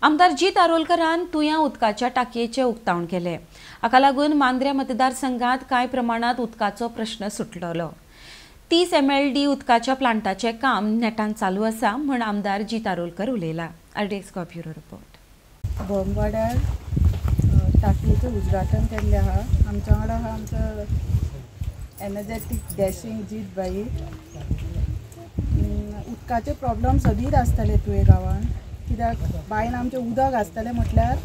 आमदार जीत आरोलकरान तुयां उदकाच्या टाकयेचें उक्तावण केलें. हाका लागून मांद्र्या मतदारसंघात कांय प्रमाणात उदकाचो प्रश्न सुटलो. 30 MLD उदकाच्या प्लांटाचें काम नेटान चालू आसा म्हण आमदार जीत Arolkar उलयला. RDX Goa bureau report. भोमवाड्यार टाकयेचें उद्घाटन केल्लें आहा. आमच्या वांगडा आहा आमचो एनर्जेटीक डॅशींग जीत भाई. उदकाचे प्रॉब्लम सदींच आसताले तुये गांवान, कित्याक बांयन आमचें उदक आसतालें म्हटल्यार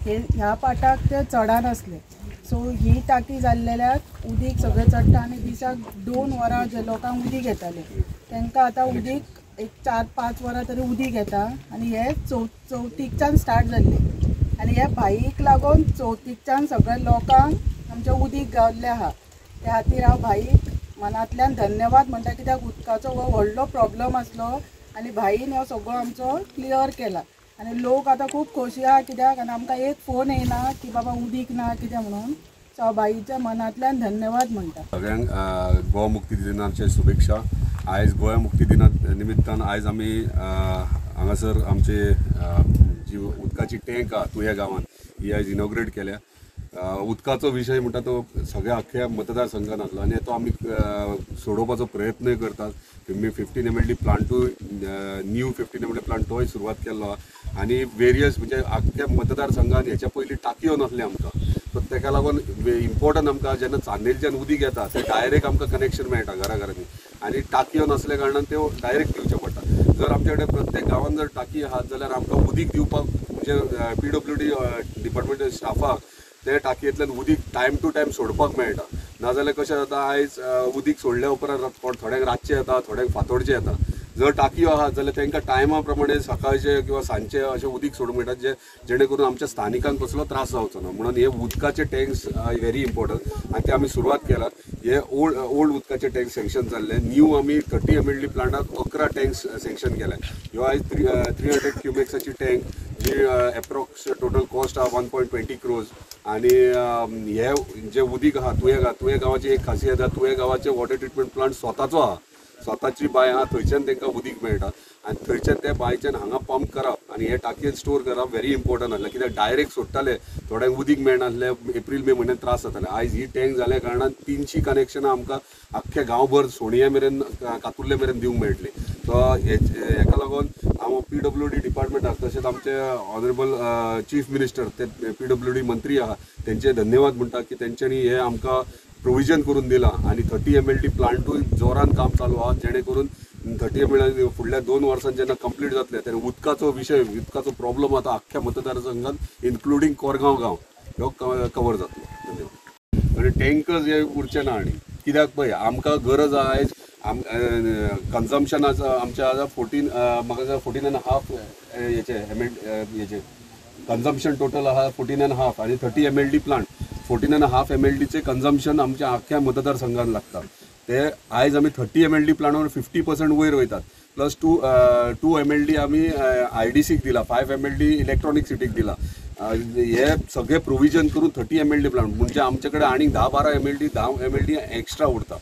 हे ह्या पाटाक ते चडान आसले. सो ही टाकी जाल्ल्याक उदीक सगळें चडटा आनी दिसाक 2 वरां जे लोकांक उदीक येतालें तांकां आतां उदीक एक 4-5 वरां तरी उदीक येता. आनी हे चवथीकच्यान स्टार्ट जाल्लें आनी ह्या भाईक लागून चवथीकच्यान सगळ्या लोकांक आमचें उदीक गावल्लें आहा. त्या खातीर हांव भाईक मनांतल्यान धन्यवाद म्हणटा, कित्याक उदकाचो हो व्हडलो प्रॉब्लम आसलो आनी भाईन हो सगळो आमचो क्लियर केला आनी लोक आतां खूब खोशी आहा, कित्याक आनी आमकां एक फोन येयना की बाबा उदीक ना कितें म्हणून. सो हांव भाईच्या मनांतल्यान धन्यवाद म्हणटा. सगळ्यांक गोवा मुक्ती दिनाचे शुभेच्छा. आयज गोवा मुक्ती दिना निमित्तान आयज आमी हांगासर आमचे जी उदकाची टँक आहा तुया गांवांत ही आयज इनॉग्रेट केल्या. उदकाचो विशय म्हणटा तो सगळ्या अख्ख्या मतदारसंघान आसलो आनी तो आमी सोडोवपाचो प्रयत्नय करतात. 15 MLD प्लांटूय न्यू 15 MLD प्लांटोय सुरवात केल्लो आहा आनी वेरियस म्हणजे आख्ख्या मतदारसंघान हेच्या पयलीं टाकयो नासल्यो आमकां. सो तेका लागून इम्पॉर्टंट आमकां जेन्ना चांदेलच्यान उदीक येता तें डायरेक्ट आमकां कनेक्शन मेळटा घरा घरांनी आनी टाकयो नासल्या कारणान त्यो डायरेक्ट दिवच्यो पडटा. जर आमच्या कडेन प्रत्येक गांवान जर टाकी आहात जाल्यार आमकां उदीक दिवपाक म्हणजे PWD department स्टाफाक ते टाकयेंतल्यान उदीक टायम टू टायम सोडपाक मेळटा. नाजाल्यार कशें जाता, आयज उदीक सोडल्या उपरांत थोड्यांक रातचें येता, थोड्यांक फांतोडचें येता. जर टाकयो आहात जाल्यार तांकां टायमा प्रमाणे सकाळचें किंवा सांजचें अशें उदीक सोडूंक मेळटा, जे जेणे करून आमच्या स्थानिकांक कसलो त्रास जावचो ना. म्हणून हे उदकाचे टँक्स व्हेरी इम्पॉर्टंट आनी ते आमी सुरवात केला. हे ओल्ड उदकाचे टँक्स सँक्शन जाल्ले, न्यू आमी 30 MLD प्लांटाक 11 टँक्स सँक्शन केले. ह्यो आयज 300 क्युबेक्साची टँक जी एप्रॉक्स टोटल कॉस्ट आहा 1.20 crores. आनी हे जे उदीक आहा तुये तुये गांवाची एक खासियत आहा, तुये गांवाचे वॉटर ट्रिटमेंट प्लांट स्वताचो आहा, स्वताची बांय आहा, थंयच्यान तांकां उदीक मेळटा आनी थंयच्यान त्या बांयच्यान हांगा पंप करप आनी हे टाकयेन स्टोर करप व्हेरी इम्पॉर्टंट आसलें, कित्याक डायरेक्ट सोडटाले थोड्यांक उदीक मेळनासलें, एप्रील मे म्हयन्यान त्रास जाताले. आयज ही टँक जाल्या कारणान 300 कनेक्शनां आमकां आख्ख्या गांवभर सोणया मेरेन कातुर्ले मेरेन दिवंक मेळटली. सो हेका लागून हांव PWD डिपार्टमेंटाक तशेंच आमचे ऑनरेबल चीफ मिनिस्टर ते PWD मंत्री आहा तेंचे धन्यवाद म्हणटा की तेंच्यांनी हे आमकां प्रोविजन करून दिलां आनी 30 MLD प्लांटूय जोरान काम चालू आहा, जेणे करून 30 MLD फुडल्या 2 वर्सां जेन्ना कंप्लीट जातलें तेन्ना उदकाचो विशय उदकाचो प्रॉब्लम आतां आख्ख्या मतदारसंघात इन्क्लुडींग कोरगांव गांव ह्यो कवर जातलो. धन्यवाद. आनी टँकर्स हे उरचे ना आनी कित्याक पळय आमकां गरज आहा आयज कन्जम्पशन आमचें आतां 14 म्हाका 14.5 हेचे एम एल हेचे कन्जम्पशन टोटल आहा 14.5 आनी 30 MLD plant 14.5 MLDचे consumption आमच्या आख्ख्या मतदारसंघान लागता. ते आयज आमी 30 MLD प्लांटावर 50% वयर वयतात. प्लस 2 MLD आमी IDCक दिला, 5 MLD electronic सिटीक दिला. हे सगळे प्रोविजन करून 30 MLD plant म्हणजे आमचे कडेन आनीक 10-12 MLD 10 MLD extra उरता.